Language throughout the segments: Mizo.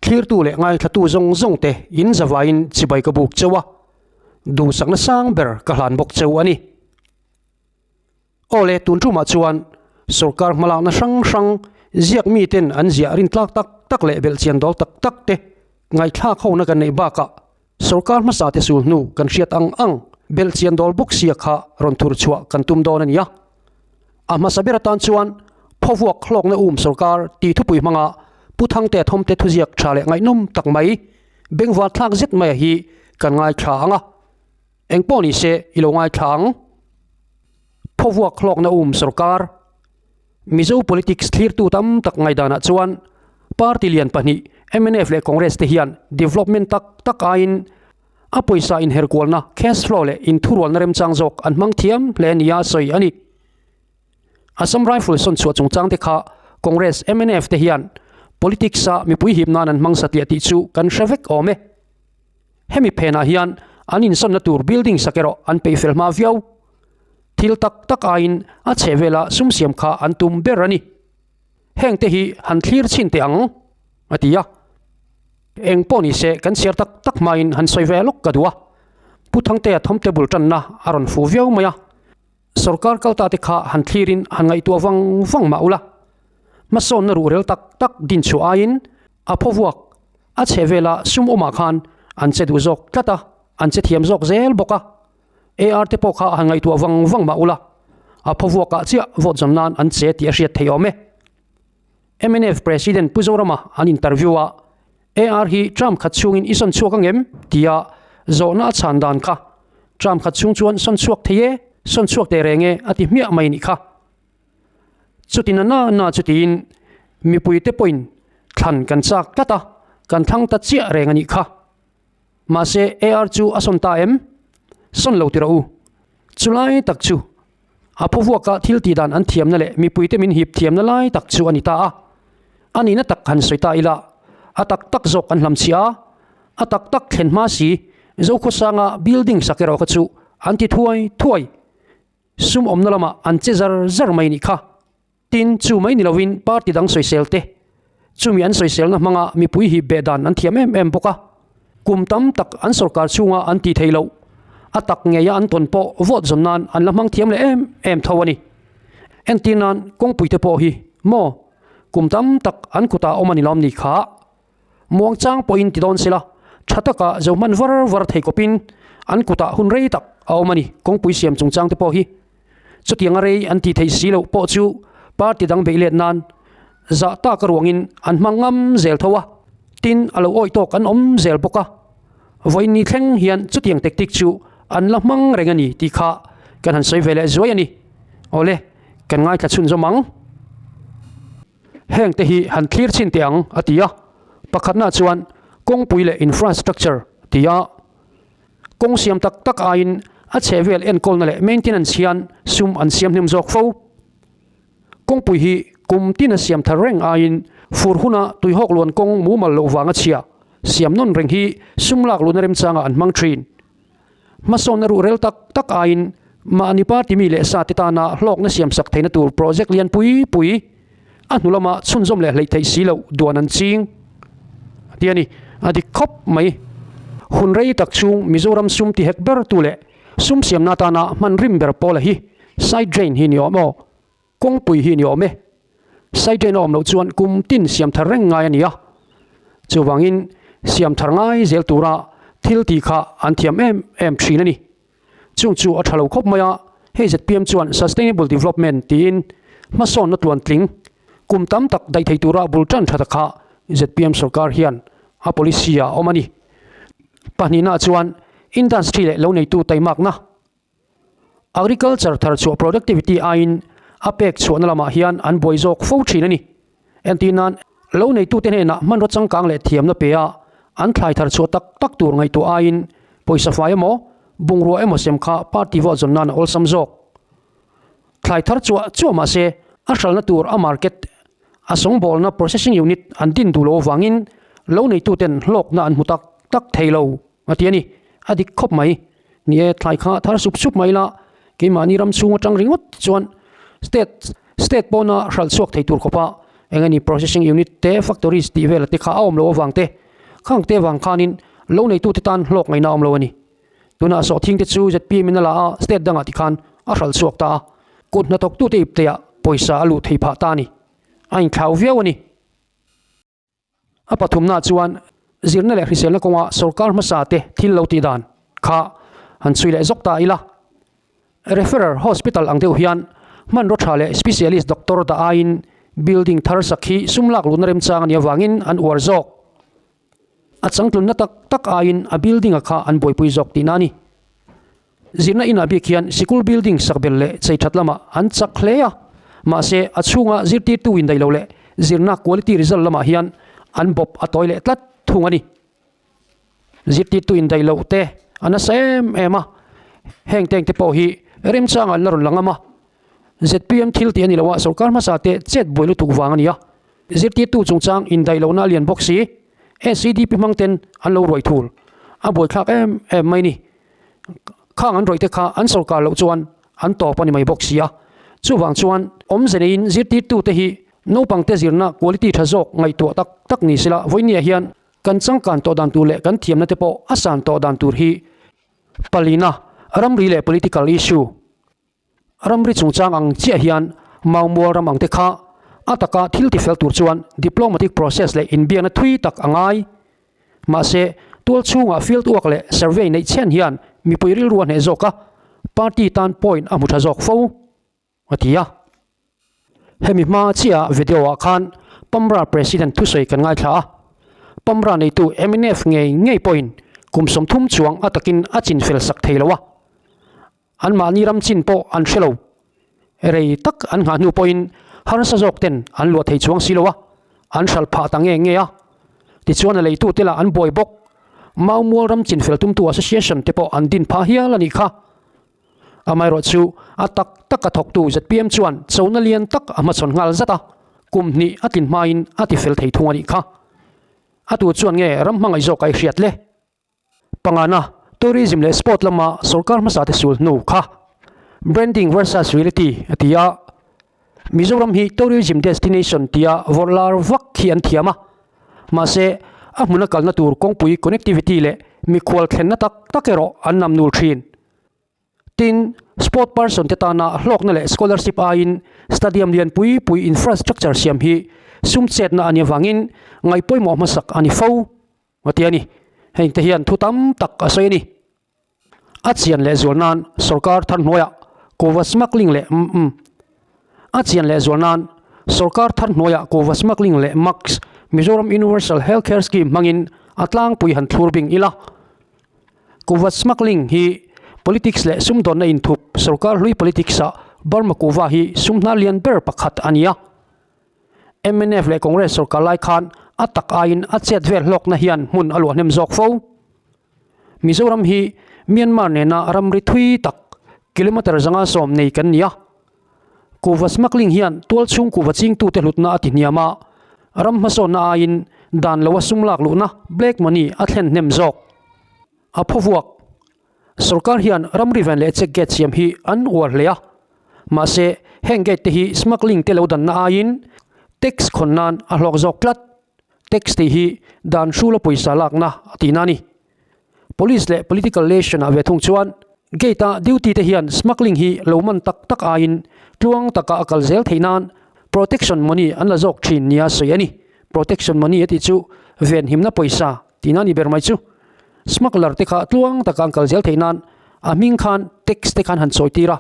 Thlirtu leh ngaithlatu zawng zawng te in zavaiin chibai ka buk cheu a, duhsakna sang ber ka hlan bawk cheu a ni. Aw le, tun tumah chuan sorkar hmalakna hrang hrang ziak miten an ziah rintlak tak tak leh belhchian dawl tak tak te ngaihthlak hona kan neih bakah sorkar hmasa te sul hnu kan hriat ang ang belhchian dawl bawk sia kha rawn thur chhuah kan tum dawn a ni a. A hmasa ber atan chuan Phawvuak hlawkna um sorkar tih thupui hmanga Pu Thangtea Thawmte thuziak tha leh ngaihnawm tak mai bengvar thlak zet maia hi kan ngaithla ang a. Eng pawh ni se i lo ngaithla ang. Phawvuak hlawkna um sorkar Mizo politics thlirtu tam tak ngaidanah chuan party lian pahnih mnf leh Congress te hian development tak tak aiin a pawisa inherkualna cash flow leh inthurualna remchang zawk an hmang thiam hle nia sawi a ni. Assam Rifle sawn chhuah chungchang te kha Congress mnf te hian politics a mipui hip nan an hmang satliah tih chu kan hre vek awm e. Hemi phenah hian an insawnna tur building sak erawh an peih fel hma viau. Thil tak tak aiin a chhehvela sum siam kha an tum ber a ni. Heng te hi han thlir chhin teh ang, a ti a. Eng pawh ni se kan chhiar tak tak hmain han sawi ve lawk ka duh a. Pu Thangtea thawmte bul tanna a rawn fu viau mai a. Sorkar kalta te kha han thlirin han ngaihtuah vang vang mah ula. Hmasawnna ruhrel tak tak din chhuah aiin a phawvuak a chhehvela sum awmah khan an che duh zawk tlat a, an che thiam zawk zel bawk a. AR te pawh kha han ngaihtuah vang vang mah ula, a phawvuakah chiah vote zawm nan an che tih a hriat theih awm e. Mnf President Pu Zorama an interview a, AR hi term khat chhungin i sawn chhuak angem? tia zawhna a chhan dan kha term khat chhung chuan sawn chhuak thei e, sawn chhuak teh reng e a ti hmiah mai nih kha. Chuti na na na chu tiin mipuite pawhin thlan kan chak tlat a, kan thlang ta chiah reng a nih kha. Mahse AR chu a sawn ta em? Sawn lo ti rawh u. Chulai tak chu a phuvuaka thil tih dan an thiamna leh mipuite min hip thiamna lai tak chu a ni ta a. A nihna tak han sawi ta ila, a tak tak zawk an hlamchhiah a, a tak tak thlen hma si Zokhawsanga building sak erawh kha chu an ti thuai thuai. Sum awmna lamah an che zar zar mai nih kha. Tin, chu mai ni lovin party dang sawisel te, chumi an sawiselna hmanga mipui hi beh dan an thiam em em bawk a. Kum tam tak an sorkar chhunga an tih theih loh, a tak ngeia an tawn pawh vote zawn nan an la hmang thiam leh em em tho a ni. Entir nan kawngpui te pawh hi maw kum tam tak an kutah awm a ni lawm ni kha? Muangchang pawhin ti dawn sela, tha taka zo hman var var thei kawpin an kutah hun rei tak a awm a ni. Kawngpui siam chungchang te pawh hi chutianga rei an tih theih si loh pawh chu party dang beih let nan zah taka ruangin an hmang ngam zel tho a, tin a lo awih tawk an awm zel bawk a. Vawiin ni thleng hian chutiang tactic chu an la hmang reng a ni tih kha kan han sawi ve leh zuai a ni. Awle, kan ngaithla chhunzawm ang. Heng te hi han thlir chhin teh ang, a ti a. Pakhatna chuan kawngpui leh infrastructure ti a. Kawng siam tak tak aiin a chhehvel enkawlna leh maintenance hian sum an siam hnem zawk fo. Kawngpui hi kum tin a siam thar reng aiin fur huna tuihawk luan kawng mumal loh vanga chhia siam nawn reng hi sum lak luhna remchangah an hmang thin. Hmasawnna ruhrel tak tak aiin mahni party mi leh sa te tana hlawkna siamsak theihna tur project lian pui pui a hnu lama chhunzawm leh hleih theih si loh duan an ching a ti a ni. A dik khawp mai. Hun rei tak chhung Mizoram sum ti hek ber tu leh sum siamna atana hman rim ber pawl a hi side drain hi ni awm aw. Kawngpui hi ni awm e. Side drain a awm loh chuan kum tin siam thar reng ngai a ni a. Chuvangin siam thar ngai zel tura thil tih kha an thiam em em thin a ni. Chung chu a tha lo khawp mai a, hei zpm chuan Sustainable Development tiin hmasawnna tluantling kum tam tak daih thei tura bul tan tha ta kha zpm sorkar hian a policy ah a awm a ni. Pahnihna chuan industry leh lo neitu taimakna Agriculture thar chhuah productivity aiin a pek chhuahna lamah hian an buai zawk fo thin a ni. Entir nan, lo neitute hnenah hmanraw changkang leh thiamna pe a, an thlai thar chhuah tak tak tur ngaihtuah aiin pawisa fai emaw, bungrua emaw sem kha party vote zawn nan a awlsam zawk. Thlai thar chuah chuah mahse a hralna tur a market a sawngbawlna processing unit an din duh loh avangin lo neituten hlawkna an hmu tak tak thei lo. A ti a ni, a dik khawp mai. Ni e, thlai kha thar sup sup mai la, keimahni ram chhung atang ringawt chuan state state pawna hralh chhuak thei tur khawpa Eng a ni processing unit te, factories tih vel te kha a awm loh avang te, khang te vang khanin lo neitute tan hlawk ngaihna a awm lo a ni. Tunah sawhthing te chu zpm in a la a, state dangah tikhan a hralh chhuak ta a, kut hnathawktute ipteah pawisa a luh thei phah ta a ni. A inthlau viau a ni. A pathumna chuan zirna leh hriselna kawnga sorkar hmasa te thil lo tih dan kha han chhui leh zawk ta ila. Referral Hospital ang deuh hian hmanraw tha leh specialist doctor dah aiin building thar sak hi sum lak luhna remchang a nih avangin an uar zawk. A changtlunna tak tak aiin a building a kha an buaipui zawk tihna a ni. Zirna inah bik hian sikul building sak belh leh chei that lamah an chak hle a, mahse a chhunga zirtirtu indaih lo leh zirna quality result lamah hian an bawp a tawi leh tlat thung a ni. Zirtirtu indaih loh te a nasa em em a, heng teng te pawh hi remchangah an la rawn la ngam a, zpm thil tih a ni lo a, sorkar hmasa te chet buai lutuk vang a ni a, zirtirtu chungchang indaih lohna a lian bawk si, SEDP hmang ten an lo ruai thul a buaithlak em em mai ni. Khang an rawih te kha an sorkar loh chuan an tawp a ni mai bawk si a. Chuvang chuan awmze neiin zirtirtute hi naupangte zirna quality tha zawk ngaihtuah tak tak ni sela vawinia hian kan changkan tawh dan tur leh kan thiamna te pawh a san tawh dan tur hi palina ramri leh political issue Ramri chungchang ang chiah hian Maumual ram ang te kha a taka thil tifel tur chuan diplomatic process leh inbiakna thui tak a ngai. Mahse, tual chhungah field work leh survey neih chhen hian mipui rilru a hneh zawk a, party tan point a hmu tha zawk fo, a ti a. Hemi hma chiah video ah khan Pamra President thusawi kan ngaithla a, Pamra neitu mnf ngei ngei pawhin kum 30 chuang a takin a chinfel sak thei lo a, Anmahni ram chin pawh an hre lo. Rei tak an nghah hnu pawhin harsa zawk ten an luah thei chuang si lo a, an hralh phah ta nge nge a. Tichuan a leitute lah an buai bawk. Maumual ram chin fel tumtu association te pawh an din phah hial a nih kha. Amaherawh chu a tak taka thawktu zpm chuan chona lian tak a hmachhawn nghal zat a, kum hnih a tlin hmain a tifel thei thung a nih kha. A tu chuan nge ram hmangaih zawk a i hriat le? Pangana, Tourism leh Sport lama sorkar hmasa te sul hnu kha Branding versus Reality a ti a. Mizoram hi tourism destination tia vawrh lar vak hi an thiam a. Mahse, a hmuna kalna tur kawngpui connectivity leh mikhual thlenna tak tak erawh an nam nul thin. Tin, sport person te tana hlawkna leh scholarship aiin stadium lian pui pui infrastructure siam hi sum chetna a nih avangin ngaihpawimawh hmasak a ni fo. A ti a ni. Heng te hian thu tam tak a sawi a ni. A chian leh zual nan sorkar thar hnuaiah kuhva smuggling leh mm. A chian leh zual nan sorkar thar hnuaiah kuhva smuggling leh MUGS, Mizoram Universal Health Care Scheme, hmangin a tlangpui han thlur bing ila. Kuhva smuggling hi politics leh sumdawnna inthup sorkar hlui politics-ah Burma kuhva hi sum hnar lian ber pakhat a ni a. Mnf leh Congress sorkar lai khan a tak aiin a chet vel hlawkna hian hmun a luah hnem zawk fo. Mizoram hi Myanmar nena ramri thui tak kilometre 110 nei kan ni a. Kuhva smuggling hian tualchhung kuhva chingtute hlutna a ti hniam a, ram hmasawnna aiin dan loa sum lak luhna black money a thlen hnem zawk. A phaw vuak. Sorkar hian ramri ven leh check gate siam hi an uar hle a, mahse heng gate te hi smuggling te lo danna aiin tax khawn nan a hlawk zawk tlat. Tax tih hi dan hrula pawisa lakna a tihna a ni. Police leh political relation ah ve thung chuan gate a duty te hian smuggling hi lo man tak tak aiin tluang taka a kal zel theih nan protection money an la zawk thin nia sawi a ni. Protection money a tih chu venhimna pawisa tihna a ni ber mai chu. Smuggler te kha tluang taka an kal zel theih nan a hming khan tax te khan han chawi tir a,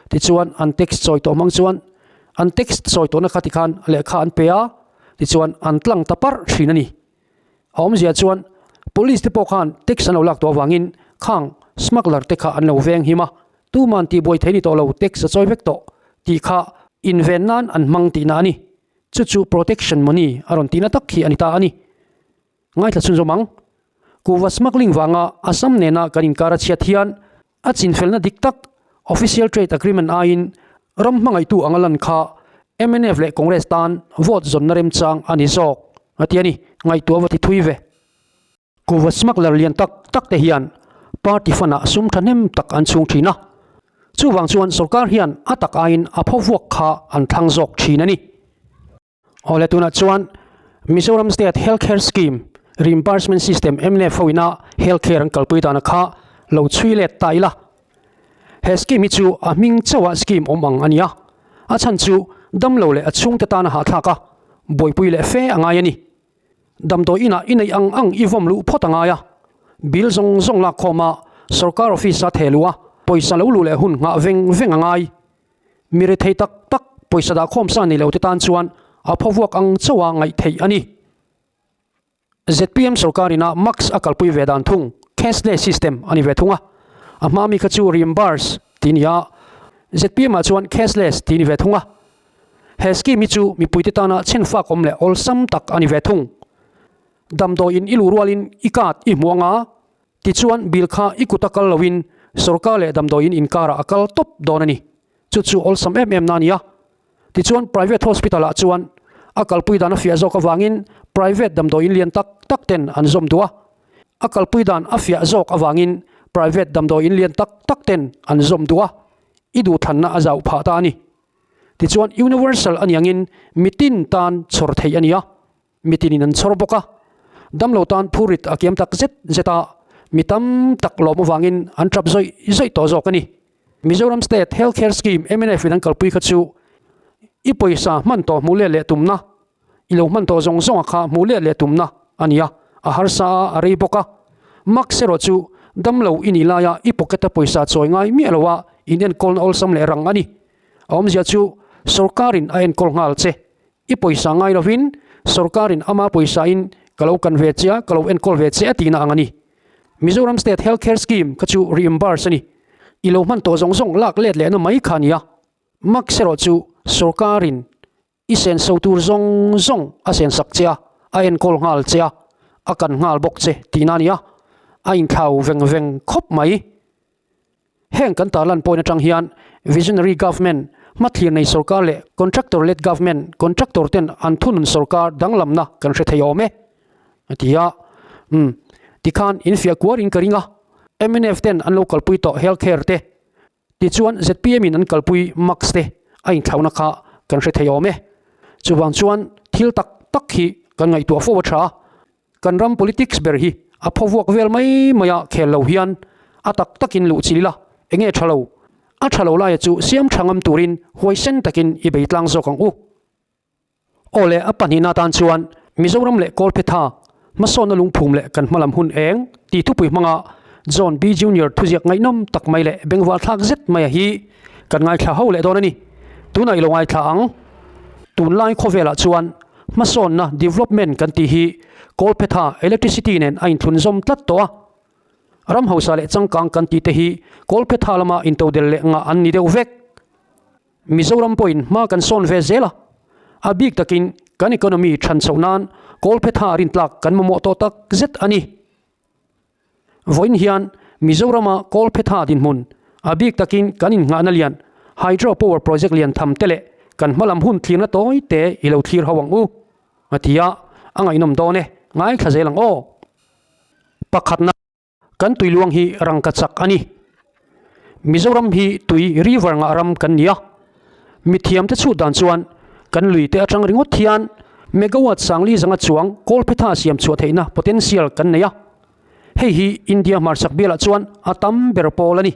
tichuan an tax chawi tawh hmang chuan an tax chawi tawhna kha tikhan lehkha an pe a, tichuan an tlang ta parh thin a ni. A awmzia chuan police te pawh khan tax an lo lak tawh avangin khang smuggler te kha an lo veng him a, tuman tihbuai thei ni tawh lo tax a chawi vek tawh tih kha inven nan an hmang tihna a ni. Chu chu protection money a rawn tihna tak hi a ni ta a ni. Ngaithla chhunzawm ang. Kuhva smuggling vanga Assam nena kan inkar a chhiat hian a chinfelna dik tak Official Trade Agreement aiin ram hmangaihtu anga lan kha mnf leh Congress tan vote zawnna remchang a ni zawk a ti a ni. Ngaihtuah va ti thui ve. Kuhva smuggler lian tak tak te hian party fund ah sum thahnem tak an chhung thin a. Chuvang chuan sorkar hian a tak aiin a phaw vuak kha an thlang zawk thin a ni. Awle tunah chuan Mizoram State Health Care Scheme Reimbursement System mnf ho ina Health Care an kalpui dana kha lo chhui let ta ila. He scheme hi chu a hming chauha scheme awm ang a ni a, a chhan chu damlo leh a chhungte tana hahthlak a, buaipui leh fe a ngai a ni. Damdawi inah i neih ang ang i vawm luh phawt a ngai a, bill zawng zawng lak khawm a, sorkar office a theh luh a, pawisa lo luh leh hun nghah veng veng a ngai. Mi rethei tak tak pawisa dah khawm sa nei lo te tan chuan a phaw vuak ang chauha ngaih theih a ni. Zpm sorkar ina max a kalpui ve dan thung, cashless system a ni ve thung a, a hma mi kha chu reimburse tih a ni a, zpm ah chuan cashless tih a ni ve thung a. He scheme hi chu mipuite tana chhenfak awm leh awlsam tak a ni ve thung. Damdawiin i luh rualin i card i hmu anga, tichuan bill kha i kut a kal loin sorkar leh damdawiin inkarah a kal tawp dawn a ni. Chu chu awlsam em em na a ni a. Tichuan private hospital ah chuan a kalpui dan a fiah zawk avangin private damdawiin lian tak tak ten an zawm duh a. A kalpui dan a fiah zawk avangin private damdawiin lian tak tak ten an zawm duh a. I duhthlanna a zauh phah ta a ni. Tichuan universal a ni angin mitin tan chhawr theih a ni a, mitinin an chhawr bawk a. Damlo tan phurit a kiam tak zet zet a, mi tam tak lawm avangin an tap zawih zawih tawh zawk a ni. Mizoram State Health Care Scheme mnf in an kalpui kha chu i pawisa hman tawh hmuh let leh tumna, i lo hman tawh zawng zawng a kha hmuh let leh tumna a ni a, a harsa a, a rei bawk a. Max erawh chu damlo i nih laia i pocket a pawisa chawi ngai miah lo a in enkawlna awlsam leh rang a ni. A awmzia chu sorkarin a enkawl nghal che. I pawisa ngai lovin sorkarin ama pawisa in ka lo kan ve che a, ka lo enkawl ve che a tihna ang a ni. Mizoram State Health Care Scheme kha chu reimburse a ni. I lo hman tawh zawng zawng lak let lehna mai kha a ni a. Max erawh chu sorkarin i senso tur zawng zawng a sensak che a, a enkawl nghal che a, a kan nghal bawk che tihna a ni a, a inthlau veng veng khawp mai. Heng kan tarlan point atang hian Visionary Government, hmathlir nei sorkar leh Contractor led Government, contractor ten an thunun sorkar danglamna kan hre thei awm e, a ti a. Umm, tikhan infiah kuar in ka ring a, mnf ten an lo kalpui tawh health care te, tichuan zpm in an kalpui max te a inthlauhna kha kan hre thei awm e. Chuvang chuan thil tak tak hi kan ngaihtuah fo a tha a. Kan ram politics ber hi a phaw vuak vel mai mai a khel lo hian a tak takin luh chil ila, enge tha lo? A tha lo laia chu siam tha ngam turin huaisen takin i bei tlang zawk ang u. Aw le a pahnihna atan chuan Mizoram leh Kawlphetha hmasawnna lungphum leh kan hmalam hun eng tih thupui hmanga John B. Junior thuziak ngaihnawm tak mai leh bengval thlak zet maia hi kan ngaithla ho leh dawn a ni. Tunah i lo ngaithla ang. Tunlai khawvelah chuan Hmasawnna, development, kan tih hi kawlphetha, electricity, nen a inthlunzawm tlat tawh a. Ram hausa leh changkang kan tih te hi kawlphetha lama intodel leh ngah an ni deuh vek. Mizoram pawhin hma kan sawn ve zel a, a bik takin kan economy than chhoh nan kawlphetha rintlak kan mamawh tawh tak zet a ni. Vawiin hian Mizorama kawlphetha dinhmun, a bik takin kan innghahna lian Hydro Power Project lian tham te leh kan hmalam hun thlirna tawi te i lo thlir ho ang u, a ti a, a ngaihnawm dawn e, ngaithla zel ang aw. Pakhatna, kan tuiluang hi rangka chak a ni. Mizoram hi tui river ngah ram kan ni a, mithiamte chhut dan chuan kan lui te atang ringawt hian megawatt sangli zanga chuang kawlphetha siam chhuah theihna potential kan nei a, hei hi India hmarchhak bialah chuan a tam ber pawl a ni.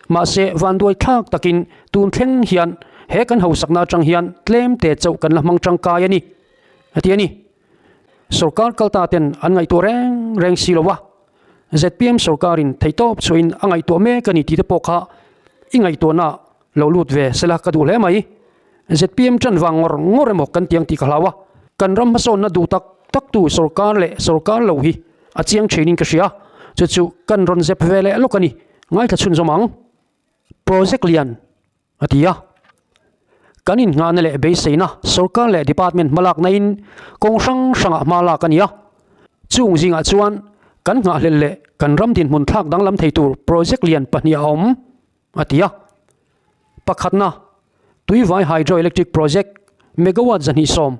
Mahse vanduai thlak takin tun thleng hian he kan hausakna atang hian tlem te chauh kan la hmang tangkai a ni, a ti a ni. Sorkar kalta ten an ngaihtuah reng reng si lo a, zpm sorkarin theihtawp chhuahin a ngaihtuah mek a ni tih te pawh kha i ngaihtuahna lo lut ve sela ka duh hle mai. Zpm tan vang ngawr ngawr emaw kan tiang tih ka hlau a, kan ram hmasawnna duh tak tak tu sorkar leh sorkar lo hi a chiang thinin ka hria, chu chu kan rawn zep ve leh lawk a ni, ngaithla chhunzawm ang. Project lian a ti a. Kan innghahna leh beiseina sorkar leh department hmalakna in kawng hrang hrangah hma lak a ni a. Chung zingah chuan kan nghahhlelh leh kan ram dinhmun thlak danglam thei tur project lian pahnih a awm a ti a. Pakhatna, Tuivai Hydroelectric Project megawatt 210.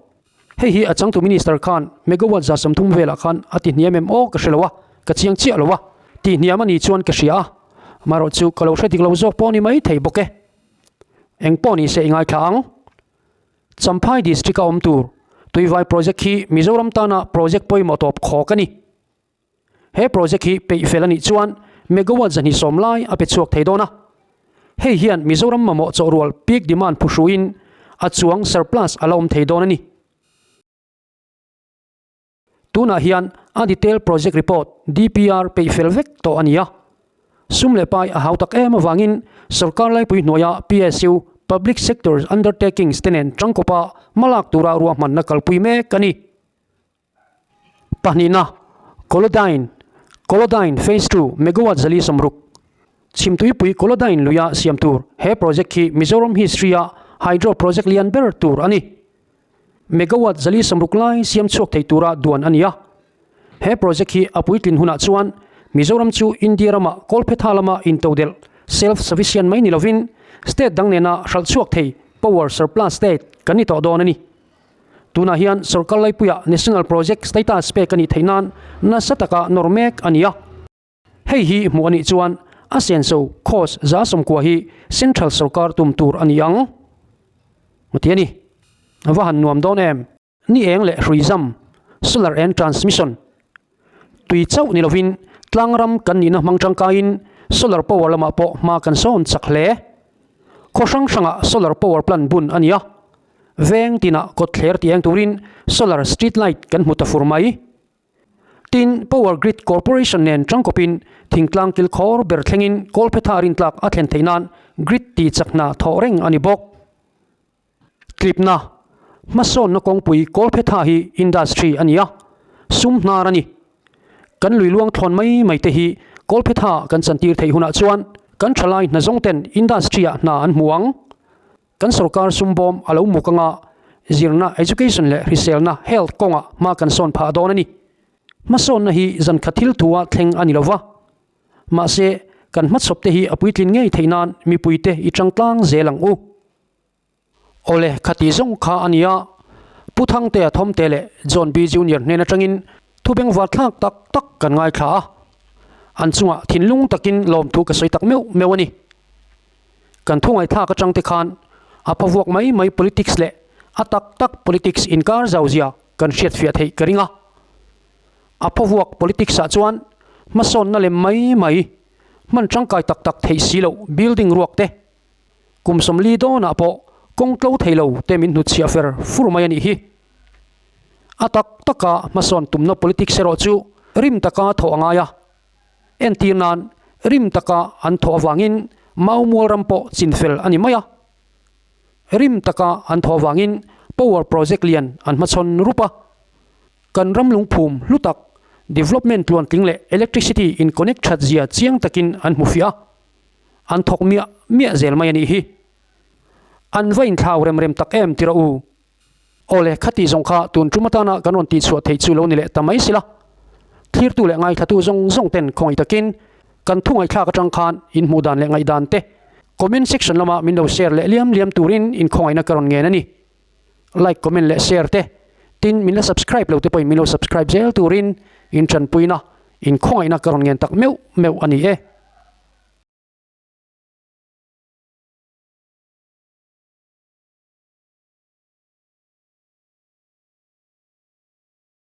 Hei hi a changtu Minister khan megawatt 130 velah khan a ti hniam em aw ka hre lo a, ka chiang chiah lo a, ti hniam a ni chuan ka hria a, marawh chu ka lo hre dik lo zawk pawh ni mai thei bawk e. Eng pawh ni se i ngaithla ang. Champhai District-a awm tur Tuivai Project hi Mizoram tana project pawimawh tawp khawk a ni. He project hi peih fel a nih chuan megawatt 210 lai a pe chhuak thei dawn a. Hei hian Mizoram mamawh chawhrual peak demand phuhruin a chuang surplus a la awm thei dawn a ni. Tunah hian a Detail Project Report, DPR, peih fel vek tawh a ni a. Sum leh pai a hau tak em avangin sorkar laipui hnuaia PSU, Public Sector Undertakings, te nen tangkawpa hmalak tura ruahmanna kalpui mek a ni. Pahnihna, Kolodyne, Kolodyne Phase Ii, Megawatt 460, Chhimtuipui Kolodyne luia siam tur he project hi Mizoram history-a hydro project lian ber tur a ni. Megawatt 460 lai siam chhuak thei tura duan a ni a. He project hi a puitlin hunah chuan Mizoram chu India rama kawlphetha lama intodelh, self-sufficient, mai ni lovin state dang nena hralh chhuak thei, power surplus state, kan ni tawh dawn a ni. Tunah hian sorkar laipuiah National Project status pek a nih theih nan nasa taka nawr mek a ni a. Hei hi hmuh a nih chuan a senso, cost, 90% hi Central sorkar tum tur a ni ang. Ti a ni. A va han nuam dawn em? Ni eng leh hrui zam, solar and transmission, tui chauh ni lovin tlang ram kan nihna hmang tangkaiin solar power lamah pawh hma kan sawn chak hle. Khaw hrang hrangah solar power plant bun a ni a. Veng tinah kawtthler ti eng turin solar street light kan hmu ta fur mai. Tin, Power Grid Corporation nen tangkawpin thingtlang kilkhawr ber thlengin kawlphetha rintlak a thlen theih nan grid ti chak hna thawh reng a ni bawk. Tlipna, Hmasawnna kawngpui kawlphetha hi industry a ni a, sum hnar a ni. Kan lui luang thlawn mai mai te hi kawlphetha kan chantir theih hunah chuan kan thalai hna zawng ten industry-ah hna an hmu ang. Kan sorkar sumbawm a lo muk anga zirna, education, leh hriselna, health, kawngah hma kan sawn phah dawn a ni. Hmasawnna hi zan khat thil thua thleng a ni lo va. Mahse, kan hmachhawp te hi a puitlin ngei theih nan mipuite i tangtlang zel ang u. Awle, khati zawng kha a nia. Pu Thangtea Thawmte leh John B. Junior hnen atangin thu bengvar thlak tak tak kan ngaithla a. An chungah thinlung takin lawmthu ka sawi tak meuh meuh a ni. Kan thu ngaihthlak atang te khan a phavuak mai mai politics leh a tak tak politics inkar zau zia kan hriatfiah theih ka ring a. A phavuak politics ah chuan hmasawnna lem mai mai, hman tangkai tak tak theih si loh building ruak te, kum 40 dawnah pawh kawng tlo thei lo te min hnutchhiah fer fur mai a nih hi. A tak taka hmasawn tumna politics erawh chu rim taka thawh a ngai a. Entir nan rim taka an thawh avangin Maumual ram pawh chinfel a ni mai a. Rim taka an thawh avangin power project lian an hmachhawn rup a. Kan ram lungphum hlu tak, development tluantling leh electricity in connect that zia chiang takin an hmu fiah a. An thawk miah miah zel mai a nih hi. An va inthlau rem rem tak em tira u. Awle, khati zawng kha tun tum atana kan rawn tihchhuah theih chu lo ni leh ta mai sila. Thlirtu leh ngaithlatu zawng zawng ten khawngaih takin kan thu ngaihthlak atang khan in hmuh dan leh ngaihdan te comment section lama min lo share leh liam liam turin in khawngaihna ka rawn ngen a ni. Like, comment leh share te, tin min la subscribe lo te pawhin min lo subscribe zel turin in tanpuina, in khawngaihna ka rawn ngen tak meuh meuh a ni e.